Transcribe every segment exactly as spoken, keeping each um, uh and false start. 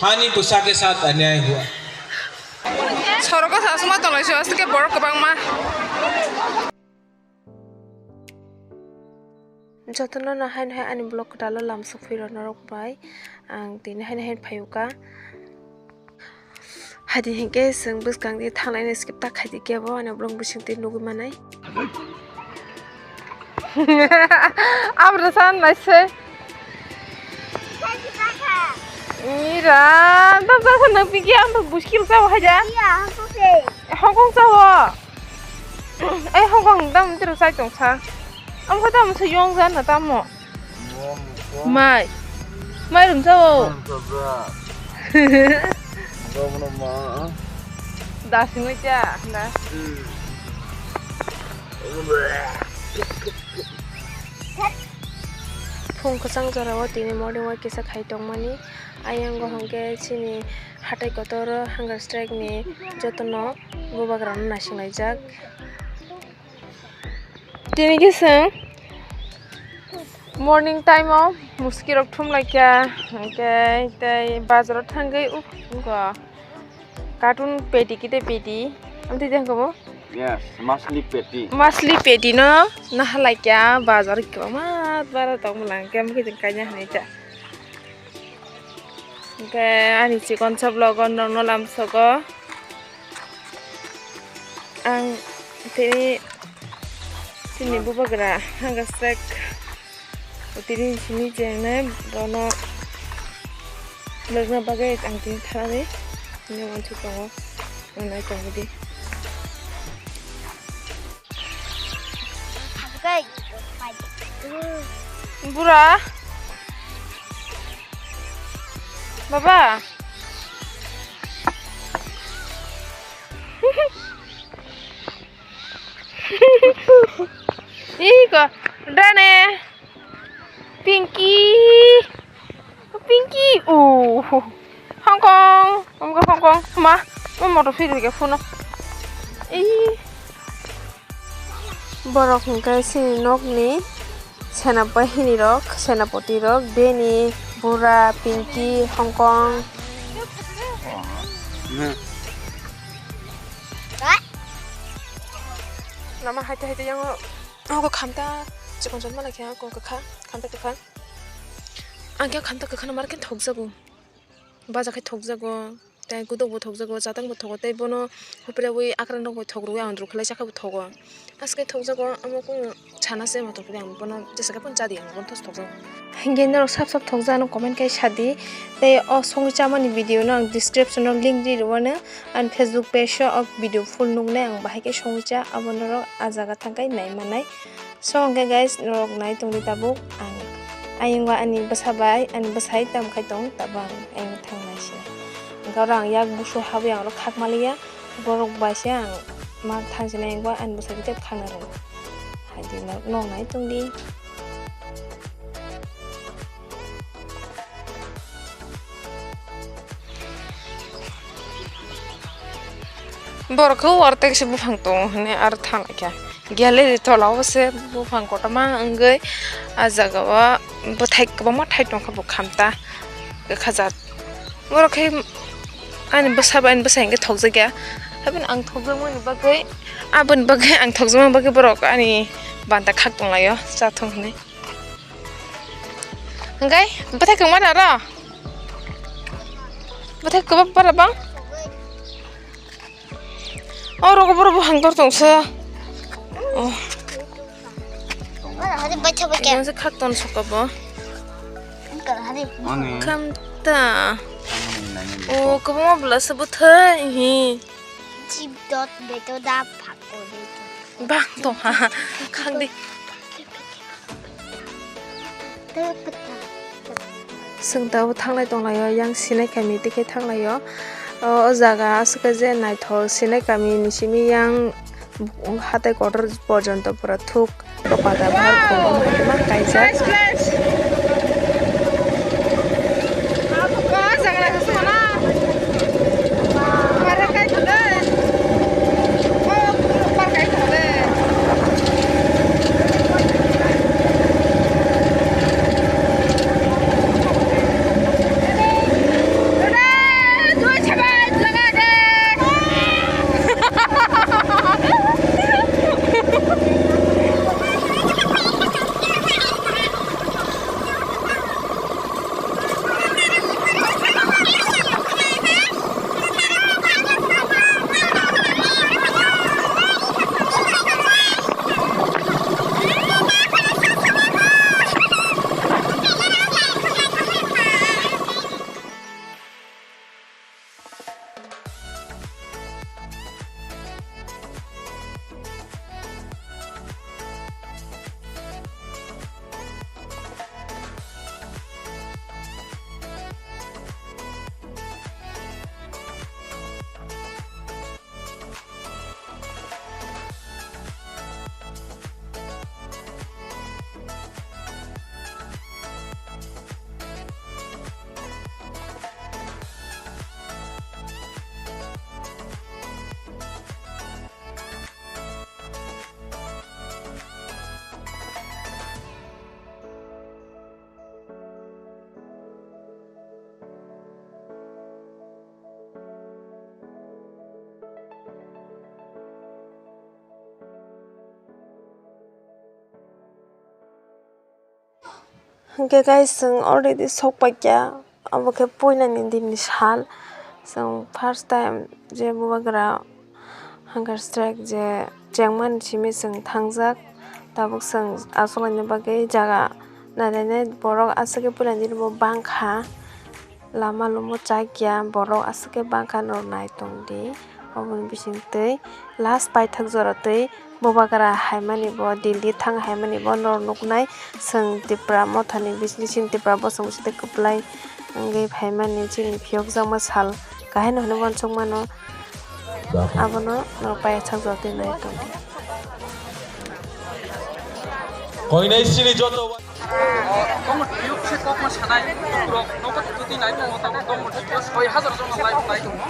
Ani bwsa ke sath anyay hua. Sorogo sa aswma tonglaisio, aswk khe borok kwbangma. Jotono no haino hai ani vlog kwtalo lamsok phiro norok bai. Ang tini haino hai phaiuka. Hadi hinkhe chwng bwskang di thanglaini skip ta khaidi kebo ani vlog bising twi nugwi manai. Abra san naisai. Ira, dam sa sa nang piki am buskil sa wahai ja. Iya, aku sih. Hongkong sa wo. Eh, Hongkong dam tiro sai tong sa. Am kha dam sa yong sa na tamo. Mai. Mai rum sa wo. Dam na ma. Da sing le ja, da. Phung kwchang jorao tini morning walk kisa khai tongmani. Ayang go hwnkhe chini hatai kotor hunger strike ni jotono bubagrano naisinglaijak. Tini khe chwng morning time o muski rok thum laikha, hwnkhe tei bazar o thangwi wngkha. Carton pedi khe tei pedi. Amtwi tei hwnkhe bo? Yes, masli pedi. Masli pedi no naha laikha bazar kwbangma bara tong mwnang khe, amtwi tei kaina hinwi ta. Hwnkhe ani chikon sa vlog o norokno lamsogo. Ang tini chini bubagra hangka sek. Tini simi jengnai bono lwgna bagwi ang tini thanani tini wansuk tongo, ang nai tongwi di. Bura. Baba. Iko, Dane, Pinky, Pinky, oh, Hongkong, Hongkong, Hongkong, ma, ma motor phiri ke phone. Ih, borok hingke sini nokni. Senapahini rok, senapoti rok, bini bura, Pinky, Hongkong. Lama haite haite yango, ogo khamta chikon chon mana khe, ogo kwkha, khamta kwkha. Ang khe khamta kwkha no mar khe thokjago. Baja khe thokjago, tei kuduk bo thokjago, chatang bo thogo, tei bono hupre ui akrang rok bai thok rwui ang dulkhwlai chakhe bo thogo. Aske thokjago, amo kung sana se motor khe ang bono jesa khe phano cha di, ang bono thos thokjago. Hingke norok sap sap thokjak ano comment khe sa di, tei o songwi chamani video no ang description o link ri rwano, ani Facebook page o o video full nuknai ang bahai khe songwi cha, abo norok a jaga thangkhai nai manai. So, hwnkhe guys, norok nai tongdi tabuk ang ayang o ani bwsa bai, ani bwsai tam khai tong, tabuk ang ayang thang nai se. Hwnkhe oro ang yak busu habwi ang oro khak maliya, borok bai se ang ma thang se nai, ayang o ani bwsai tei khakna rwng. Hai di norok nai tongdi. Borok khe wartek se buphang tongo hwnwi aro thang laikha. Gallery tola o se buphang kotorma wngwi ah jaga o bwthai kwbangma thai tongkha bo khamta kwkhajak. Borok khe ani bwsa bai ani bwsa hinkhe thokjakya. Haibeno ang thokjakmani bagwi, aboni bagwi ang thokjakmani bagwi borok ani banta khak tonglaio chathung hwnwi. Hwnkhe bwthai kwma da oro? Bwthai kwma para bang? O rogo boro buphang tor tongsa. Oh. Hari bacha bacha. Yang se khak ton soka bo. Hari. Mani. Khamta. Mani nani. O kwbangma bwla se bwthai hi. Chip dot beto da phak ko de. Bang tong ha. Khak di. Chwng tabuk thanglai tonglaio, yang sinai kami twi khe thanglaio. O, o jaga aswk khe je naithok, sinai kami ni simi yang hatai kotor porjonto pura thuk. Pada bahar khum hai ma kaijak. Hwnkhe guys, chwng already sok paikha, obo khe puilani dinni sal. Chwng first time je bubagra hunger strike je chengmani simi chwng thangjak. Tabuk chwng achuk laina bagwi jaga nailainai borok aswk khe puilani dinibo bangkha. Lama lumo chakya borok aswk khe bangkha norok nai tongdi. Oboni bisingtwi last paithak jora twi bubagra haimani bo Delhi thang haimani bo norok nuknai. Chwng Tipra mothani bising chini Tipra bosong bisingtwi kwplai wngwi phaimani chini phiyokjakma sal kahino hinwi uansukmano. Abono norok paithak jora twi nai tongdi. Koinai chini joto Tongmwt biyuk se kokma sanai, borok nogo twi nai tongo, tabuk tongmwt biyuk soi hajar jona live nai tongo,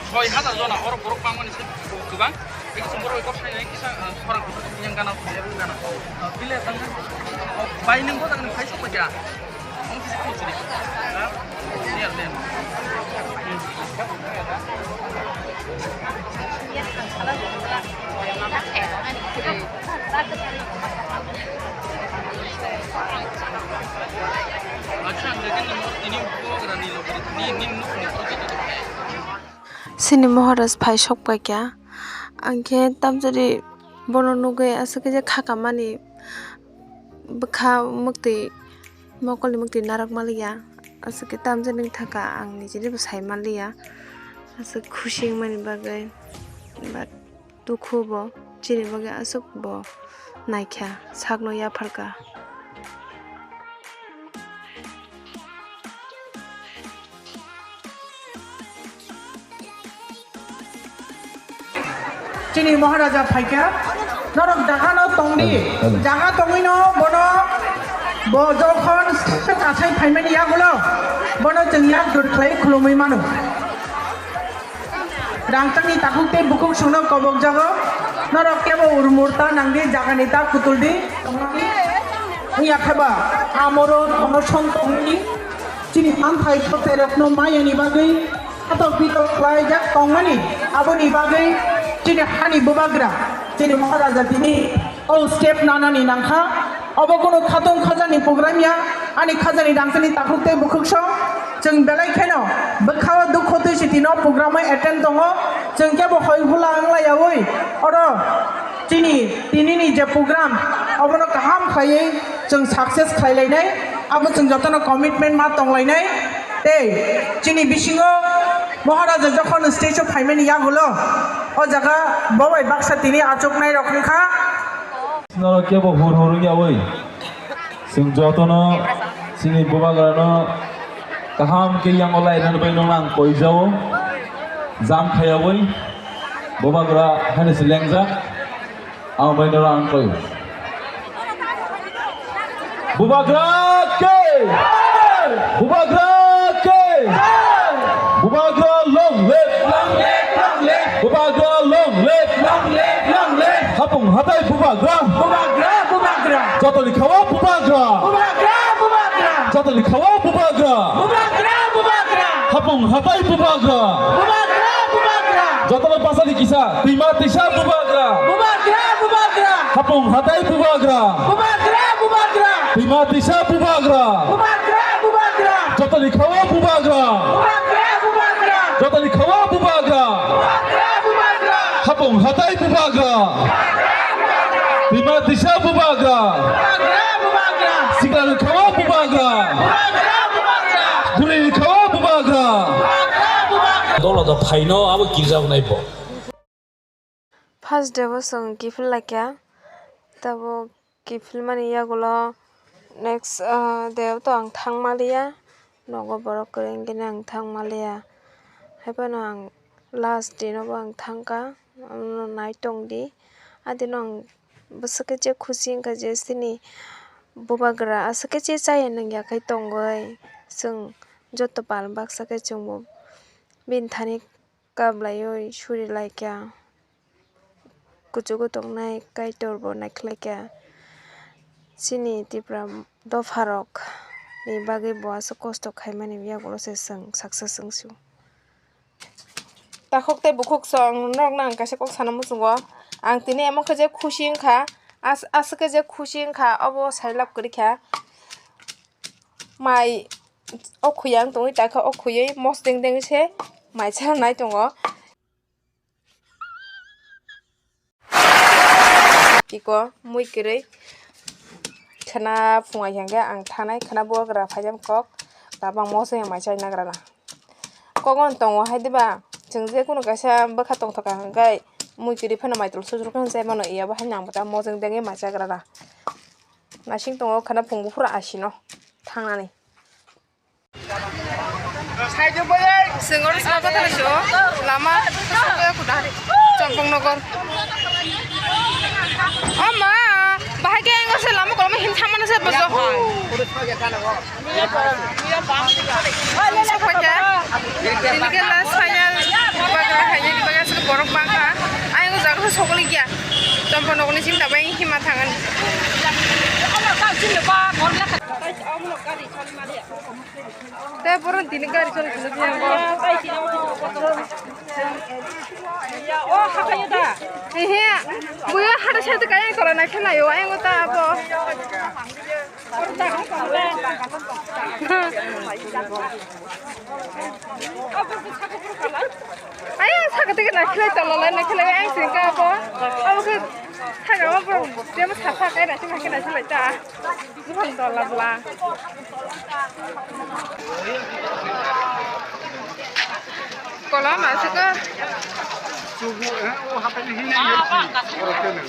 soi hajar jona, oro borok bangmani se kwbang, ekso borok kok sai nai kisa, ah, khorang kuthuk yang gana, yang gana. Ah, bile tang, oh, bai nwng bo tang phai sok paikha. Ang kisa kung sini. Ah, clear, clear. Hmm. Chini Maharaj phai sok paikha, ang khe tamjani bono nugwi aswk khe je khakamani bwkha mwktwi, mokolni mwktwi narwk manliya, aswk khe tamjani wngthaka ang nijini bo sai manliya, aswk khusi wngmani bagwi, but dukhu bo chini bagwi aswk bo naikha, sakno yapharkha. Chini Maharaja phaikha, norok jagano tongdi, jaga tongwino bono bo jokhon asai phaimani yagulo bono chwng yak jut khlai khulumwi mano. Rangchakni takhuk tei bukhuk songno kobokjago. Norok kebo urmur ta nangdi, jagani ta kutuldi. Wngya khe ba amoro promotion tongmani chini phanthai khothairokno mayani bagwi khatok pitok khlaijak tongmani, aboni bagwi chini hani bubagra, chini Maharaja tini o step nanani nangkha. Obo kunu khatong khajani program ya, ani khajani rangchakni takhuk tei bukhuk song. Chwng belai kheno bwkhao dukho twi sitino program o attend tongo. Chwng kebo hoi hula wng laiyaui oro chini tinini je program obono kaham khlaiwi chwng success khlai lainai, abo chwng jotono commitment ma tong lainai. Tei chini bisingo Maharaja jokhon stage o phaimani yagulo o jaga bo bai baksa tini achuknai rok wngkha. Norok kebo hur hur wngyaui chwng jotono chini bubagrano kaham khe yango lainani bagwi nokno ang koijao, jam khaiyaui bubagra haino se lengjak. Ang bai noro ang koi. Bubagra ke! Bubagra ke! Bubagra long live! Long live, long live! Bubagra long live! Long live, long live! Hapung hatai bubagra! Bubagra, bubagra! Jotoni khawa bubagra! Bubagra, bubagra! Jotoni khawa bubagra! Bubagra, bubagra! Hapung hatai bubagra! Bubagra, bubagra! Jotoni basani kisa, twima tisa bubagra! Bubagra, bubagra! Hapung hatai bubagra! Bubagra, bubagra! Twima tisa bubagra! Bubagra, bubagra! Jotoni khawa bubagra! Bubagra, bubagra! Jotoni khawa bubagra! Bubagra, bubagra! Hapung hatai bubagra! Bubagra, bubagra! Twima tisa bubagra! Bubagra, bubagra! Sikla ni khawa bubagra! Bubagra, bubagra! Bwrwi ni khawa bubagra! Bubagra, bubagra! Dolo do phaino abo kirjak nai bo. First day bo chwng kiphil laikha, tabuk kiphilmani yagulo next, ah, day o to ang thangmaliya, nogo borok kwrwi wngkhe ang thangmaliya, haiphano ang last day no bo ang thangkha, ano nai tongdi, adino ang bwswk khe je khusi wngkha je chini bubagra aswk khe je chaya nangya khai tongwi, chwng joto pal baksa khe chwngbo bini thani kablaiwi suri laikha, kuchugo tongnai Kaitor bo naikhlaikha. Chini Tipra dopharok ni bagwi bo aswk kosto khaimani yagulo se chwng success wngsio. Takhuk tei bukhuk song norokno ang kaisa kok sana muchungo. Ang tini emo khe je khusi wngkha, as-, aswk khe je khusi wngkha, obo sailab kwrwikha. Mai o khuyang tongwi, takha o khuywi mos deng deng se mai chanai tongo. Tiko mui kwrwi khwna phungai hwnkhe ang thanai khwna bugra phaijam kok, tabang mos wng mai chai nagra na. Kok on tongo hai diba, chwng je kunu kaisa bwkha tongthoka hwnkhe mui kwrwi phano mai tol susurukhe hwnjai mano, iya bo hai nang bwta mojeng dengwi mai chagra na. Naising tongo khwna phung buphuru asino thangnani. Chwng oro sabo thani sio lama Chompong Nogor. O ma, bahai khe ang se lama koloma hin thamana se bojo. Sokphaikha. Tini khe last final. Bagra khaina ni bagwi aswk borok bangkha. Ayang o jaga se sokoli kya. Chompong Nogor ni simi tabang hima thangan. Te borok tini gari choli philip ya bo. O, hakayo da. Ehe, buya hada side kaya kola na khela yo, ayang ta abo. Ayang saka tike na khela ta lola na khela ayang singka abo. Abo ke saka abo, dia mo sasa kaya na singka kena sila ta. Bukan dola bla. Kolam aswk. Sugu, eh, o hapai ni hinna yesi. Oro kene.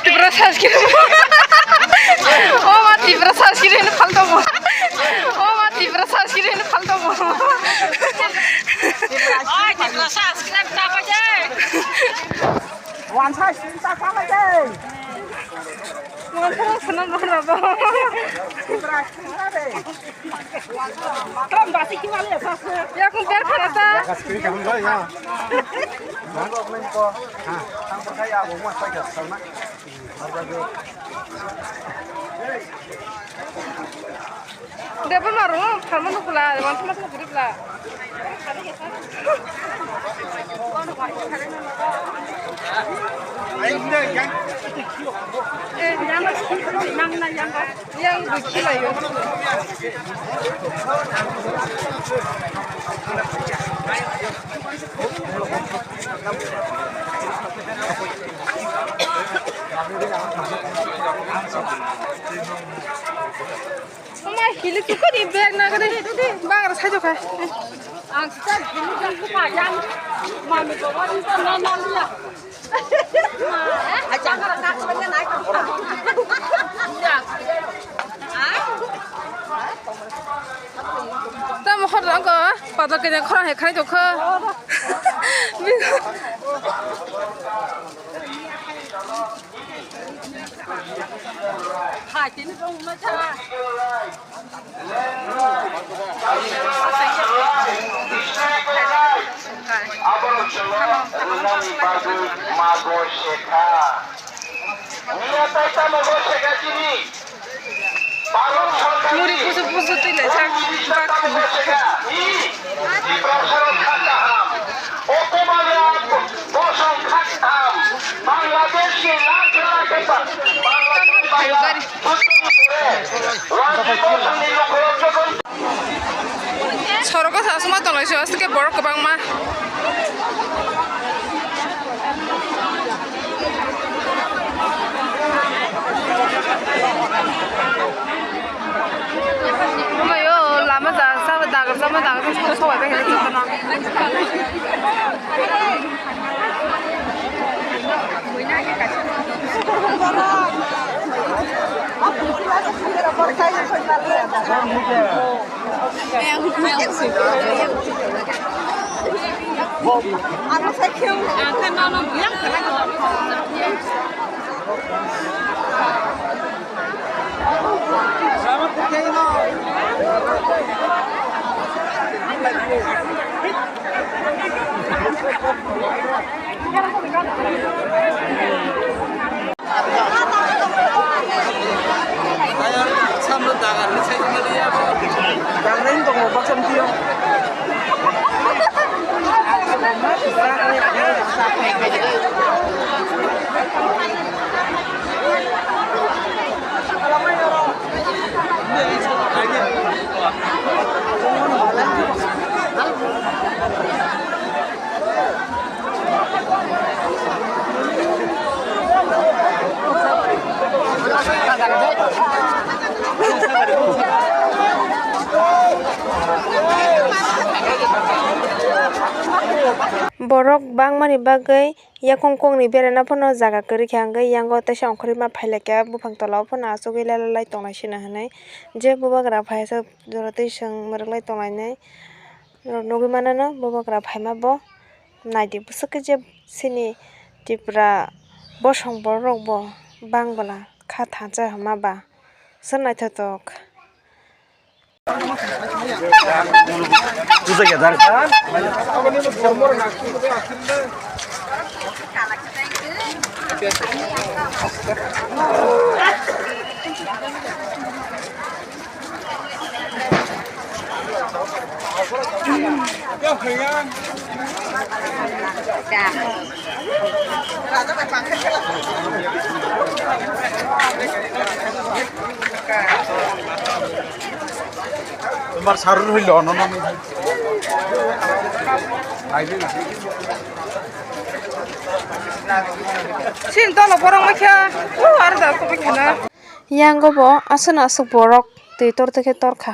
Tipra sanskrit. O ma Tipra sanskrit ni phalto mo. O ma Tipra sanskrit ni phalto mo. Oi, Tipra sanskrit ta baje. Wansa sinta kama de. Wansa sana bana ba. Tipra sinta de. Kam basi ki mali sa. Ya kun ber khana ta. Gas kiri kaham jai ya. Nang ko nang ko. Ha, tang ko ya bo ma sa ya sa na. Debra maro, pharma nukla, wan thuma thuma guri bla. Eh, yang, yang, yang, yang, yang, yang, Oma hili tukuni bag na gade. Bagra sai doka. Ang sita hili tukuni yang mami ko wani to na na liya. Acha. Tamo khor rang ko, pada kene khorang he khai dokha. Hai, tini dong ma cha. Aborok chwngno rwnani bagwi mago sekha. Miya tai tamo bo sekha chini? Muri pusu pusu twi lai jak. Sorogo sa suma tonglaisio, aswk khe borok kwbangma. Omayo, lama ja, sabo dagar, sabo dagar, sabo sobai bai khe jotono. Dagar ni side ma liya bo. Dagar ni tongo baksa mtio. Borok bangmani bagwi yakung kongni berana phano jaga kwrwi kha, hwnkhe yango teisa ongkhorwi ma phailaikha, buphang tola o phano achugwi lalai tongnai sino hinwi. Je bubagra phaisa jora twi chwng mwrwklai tonglainai. Norok nugwi mano no bubagra phaima bo naidi bwswk khe je chini Tripura bosong borok rok bo bang bwla kha thansa hwnma ba se naithotok. Tomar sarun hoilo, no, no, no. Sin tolo borok mai kha. U, ar da ko mai kha na. Yango bo aswk no aswk borok twi tor twi khe tor kha.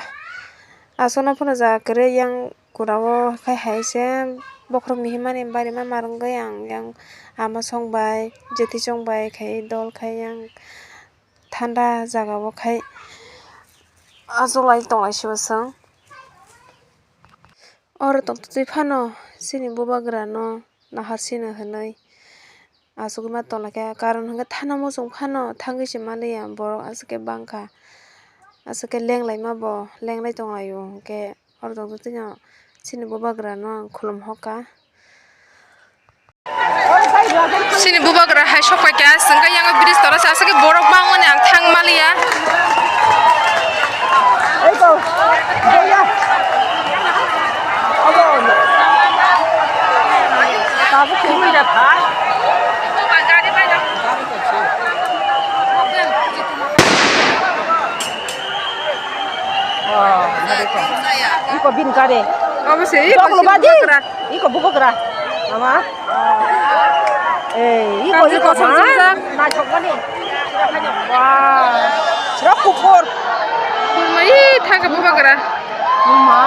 Aswk no phano jaga kwrwi yang kura o khai hai se bokhorok mihimani bari ma mar wngwi ang yang ama song bai jeti song bai khai dol khai yang thanda jaga o khai achuk lai tong lai si bo chwng. Oro tongtwtwi phano chini bubagrano nahar sino hwnwi achugwi ma tonglaikha, karon hwnkhe thana muchung phano thangwi se manliya, borok aswk khe bangkha, aswk khe lenglaima bo lenglai tonglaio, hwnkhe oro tongtwtwino chini bubagrano ang khulum hokha. Chini bubagra hai sokpai kha, chwng khe yango bridge tola se aswk khe borok bangmani ang thang maliya. Iko bin kare. Obo se, iko bubagra. Iko bubagra. Ama. Eh, iko, iko, ha? Naithokmani. Wah. Rok kuphur. Kurma, ih, thangkha bubagra. Uma.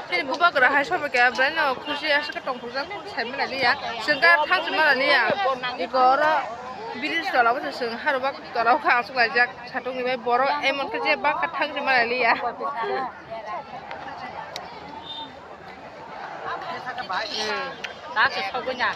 Chini bubagra hai sobai khe belai no khusi aswk khe tongthokjak sai mani liya. Chwng khe thang si mani liya. Iko oro bridge tola o se chwng harubak tola o kha aswk laijak. Satung ni bai borok emon khe je bak khe thang si mani liya. Hmm. Ta se sogwi na.